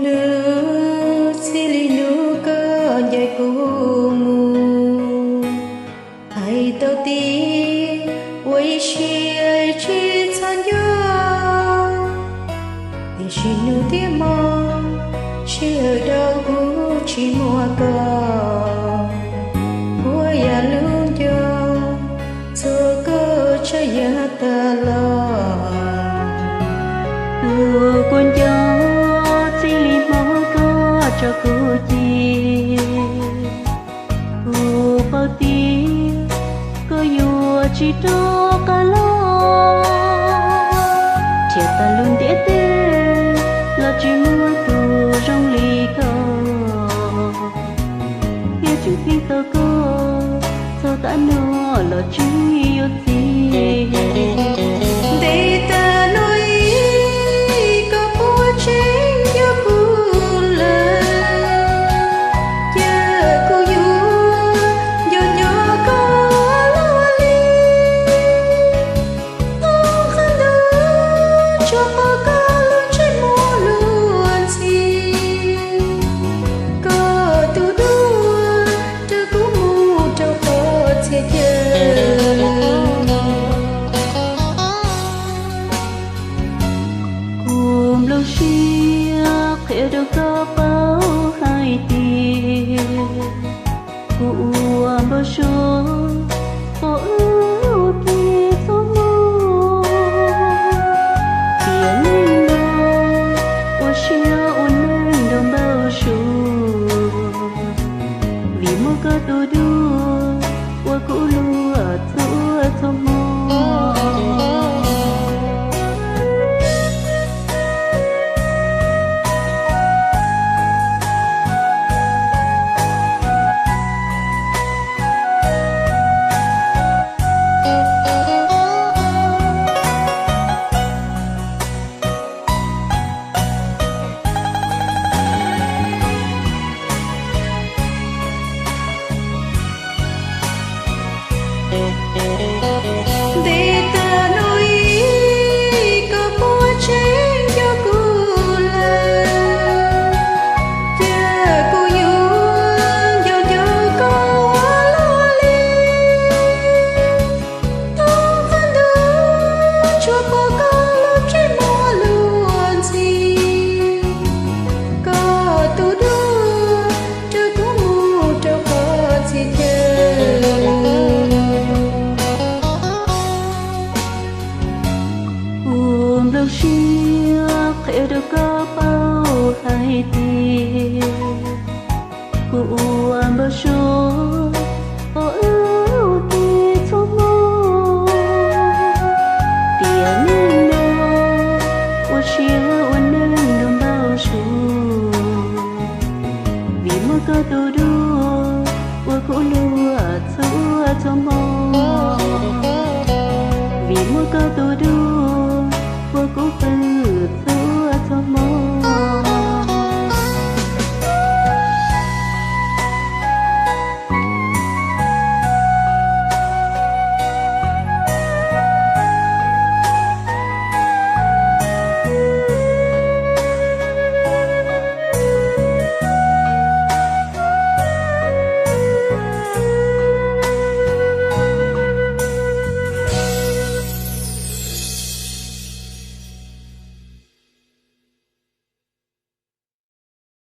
Nub txij li hnub koj ncaim kuv mus, hais tau tias ua ib siab tsis txhob nco, tiam sis hnub thiab hmo sij hawm dhau kuv tsis muaj koj. Ua yam lub ncauj txog koj tshaj yam tas los, tus kua ncauj txij li hmo koj tso kuv ci. Kuv paub tias koj yuav tsis rov qab los, nrhiav tag lub ntiaj teb los tsis muaj tus zoo li koj, thiab tseem pheej tau koj txog tav no los tsis yuav txiv. Ntev tas no ib koj puas tseem nco kuv lawm? Cas kuv yuav nco nco koj luaj li. Thoob qab ntug tsuas pom koj lub ntsej muag luag ntxhi, koj tus duab rau kuv mus rau qhov txhia chaw. Kuv nplooj siab qhia rau koj paub hais tias kuv ua npau suav qhov wb ua ke txoj hmoo. Tiam neej no ua siab ua neej nrog npau suav, vim muaj koj tus duab ua kuv luag txhua txhua hmo. Ntev tas no ib koj puas tseem nco kuv lawm? Cas kuv yuav nco nco koj ua luaj li. Thoob qab ntug tsuas pom koj lub ntsej muag luag ntxhi, koj tus duab rau kuv mus rau qhov txhia chaw. Kuv nplooj siab qhia rau koj paub hais tias kuv ua npau suav qhov wb ua ke txoj hmoo. Tiam neej no ua siab ua neej nrog npau suav, vim muaj koj tus duab ua kuv luag txhua txhua hmo. Vim muaj koj tus duab ua kuv pw